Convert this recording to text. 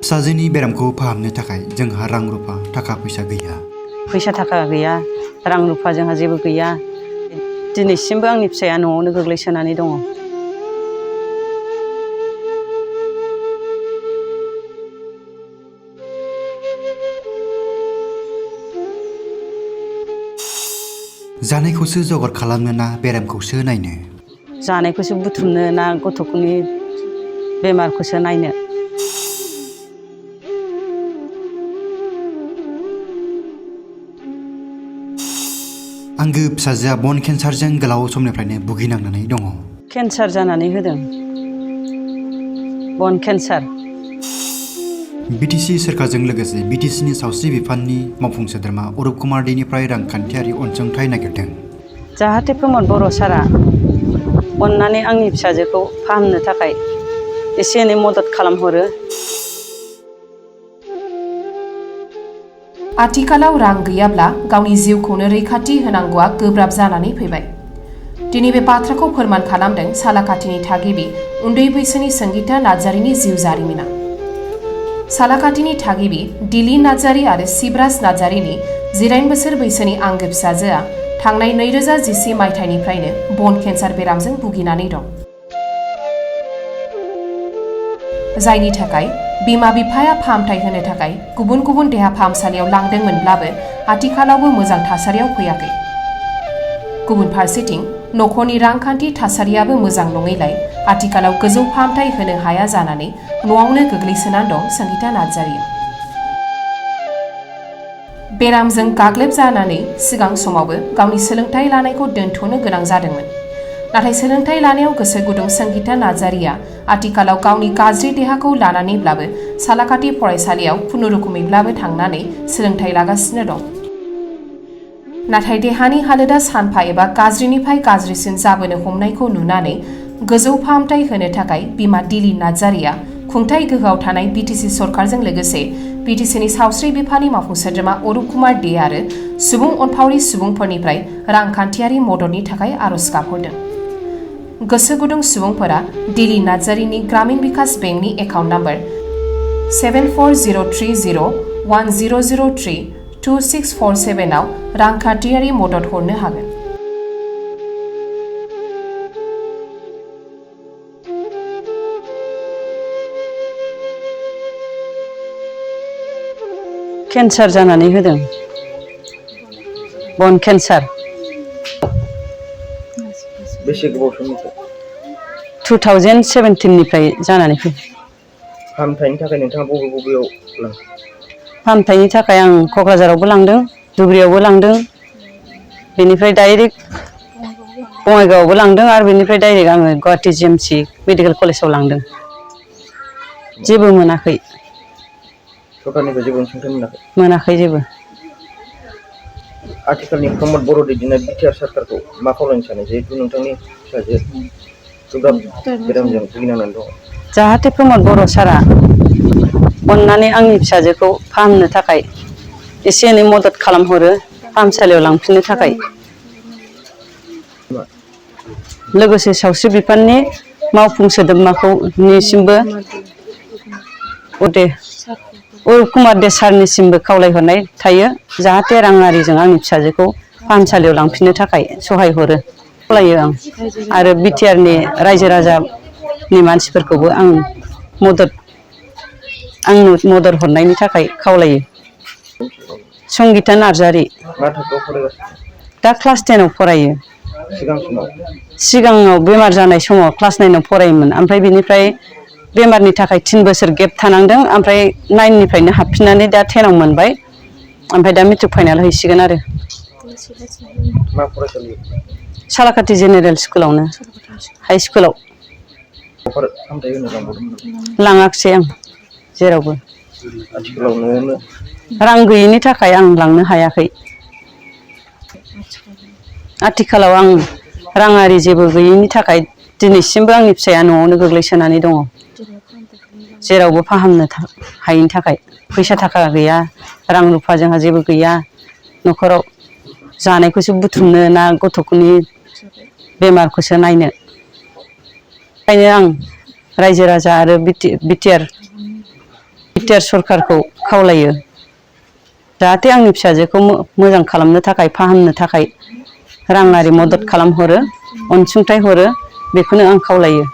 फिसाजोनि बेरामखौ फाहामनो थाखाय जोंहा रां रुफा थाखा फैसा गैया। फैसा थाखा गैया, रां रुफा जोंहा जेबो गैया। दिनैसिमबो आंनि फिसाया न'आवनो गोग्लैसोनानै दङ। जानायखौसो जगार खालामनो ना बेरामखौसो नायनो? जानायखौसो बुथुमनो ना गथ'फोरनि बेमारखौसो नायनो? आंगो फिसाजोआ बन केन्सारजों गोलाव समनिफ्रायनो भुगिनांनानै दङ। केन्सार जानानै होदों, बन केन्सार। बिटिसि सोरखारजों लोगोसे बिटिसिनि सावस्रि बिफाननि मावफुं सोद्रोमा अरुप कुमार दैनिफ्राय रांखान्थियारि अनसुंथाइ नागिरदों। जाहाथे प्रमद बर' सारा अननानै आंनि फिसाजोखौ फाहामनो थाखाय एसे एनै मदद खालामहरो। आथिखालाव रां गैयाब्ला गावनि जिउखौनो रैखाथि होनांगौआ गोब्राब जानानै फैबाय। दिनै बे बाथ्राखौ फोरमान खालामदों सालाकाटिनि थागिबि उन्दै बैसोनि संगीता नार्जारीनि जिउ जारिमिना। सालाकाटिनि थागिबि दिली नार्जारी आरो शिवराज नार्जारीनि 9 बोसोर बैसोनि आंगो फिसाजोआ थांनाय 2010 मायथाइनिफ्रायनो बन केन्सार बेरामजों भुगिनानै दं। जायनि थाखाय बिमा बिफाया फाहामथाय होनो थाखाय गुबुन गुबुन देहा फाहामसालियाव लांदोंमोनब्लाबो आथिखालावबो मोजां थासारियाव फैयाखै। गुबुन फारसेथिं नखरनि रांखान्थि थासारियाबो मोजां नङैलाय आथिखालाव गोजौ फाहामथाय होनो हाया जानानै न'आवनो गोग्लैसोनानै दं संगीता नार्जारीया। बेरामजों गाग्लोबजानानै सिगां समावबो गावनि सोलोंथाइ लानायखौ दोनथ'नो गोनां जादोंमोन। नाथाय सोलोंथाइ लानायाव गोसो गुदुं संगीता नार्जारीया आथिखालाव गावनि गाज्रि देहाखौ लानानैब्लाबो सालाकाटि फरायसालियाव खुनुरुखुमैब्लाबो थांनानै सोलोंथाइ लागासिनो दं। नाथाय देहानि हालोदा सानफा एबा गाज्रिनिफ्राय गाज्रिसिन जाबोनो हमनायखौ नुनानै गोजौ फाहामथाय होनो थाखाय बिमा दिली नार्जारीया खुंथाय गोहोआव थानाय बिटिसि सरकारजों लोगोसे बिटिसिनि सावस्रि बिफाननि मावफुं सोद्रोमा अरुप कुमार दे आरो सुबुं अनफावरि सुबुंफोरनिफ्राय रांखान्थियारि मददनि थाखाय आरज गाबहरदों। गोसो गुदुं सुबुंफोरा दिली नार्जारीनि ग्रामीण विकास बेंकनि एकाउन्ट नम्बर 740301003264 आव रांखान्थियारि मदद हरनो हागोन। केन्सार जानानै होदों, बन केन्सार। बेसे गोबाव समनिफ्राय? 2017निफ्राय जानानै फैदों। फाहामथायनि थाखाय नोंथाङा बबेयाव लांखो? फाहामथायनि थाखाय आं क'क्राझारावबो लांदों, धुबुरियावबो लांदों, बेनिफ्राय डाइरेक्ट बङाइगावआवबो लांदों आरो बेनिफ्राय डाइरेक्ट आङो गुवाहाटि जिएमसि मेडिकेल कलेजाव लांदों। जेबो मोनाखै। सरकारनिफ्राय जेबो अनसुंथाइ मोनाखै? मोनाखै जेबो। आथिखालनि प्रमद बर' दैदेननाय बिटिआर सरकारखौ मा खावलायनो सानो जिहेतु नोंथांनि फिसाजो गोब्राब बेरामजों भुगिनांनानै दङ? जाहाथे प्रमद बर' सारा अननानै आंनि फिसाजोखौ फाहामनो थाखाय एसे एनै मदद खालामहरो, फाहामसालियाव लांफिननो थाखाय। लोगोसे सावस्रि बिफाननि मावफुं सोद्रोमानिसिमबो अरुप कुमार दे सारनिसिमबो खावलायहरनाय थायो, जाहाथे राङारिजों आंनि फिसाजोखौ फाहामसालियाव लांफिननो थाखाय सहाय हरो खावलायो आं। आरो बिटिआरनि रायजो राजानि मानसिफोरखौबो आं आंनो मदद हरनायनि थाखाय खावलायो। संगीता नार्जारी। मा थाखोआव फरायगासिनो? दा क्लास 10आव फरायो। सिगाङाव बेमार जानाय समाव क्लास 9आव फरायोमोन, ओमफ्राय बिनिफ्राय बेमारनि थाखाय 3 बोसोर गेप थानांदों, ओमफ्राय 9निफ्रायनो हाबफिननानै दा 10आव मोनबाय, ओमफ्राय दा मेट्रिक फाइनाल हैसिगोन आरो। मा फरायसालि? सालाकाटि जेनेरेल स्कुलावनो, हाइ स्कुलाव। फाहामथाय होनो लांबावदोंमोन? लाङाखिसै आं जेरावबो। आथिखालाव न'आवनो रां गैयिनि थाखाय आं लांनो हायाखै। आथिखालाव आं राङारि जेबो गैयिनि थाखाय दिनैसिमबो आंनि फिसाया न'आवनो गोग्लैसोनानै दङ। जेरावबो फाहामनो हायैनि थाखाय फैसा थाखा गैया, रां रुफा जोंहा जेबो गैया न'खराव। जानायखौसो बुथुमनो ना गथ'फोरनि बेमारखौसो नायनो? ओंखायनो आं रायजो राजा आरो बिटिआर बिटिआर सरकारखौ खावलायो जाहाथे आंनि फिसाजोखौ मोजां खालामनो थाखाय फाहामनो थाखाय राङारि मदद खालामहरो अनसुंथाइ हरो बेखौनो आं खावलायो।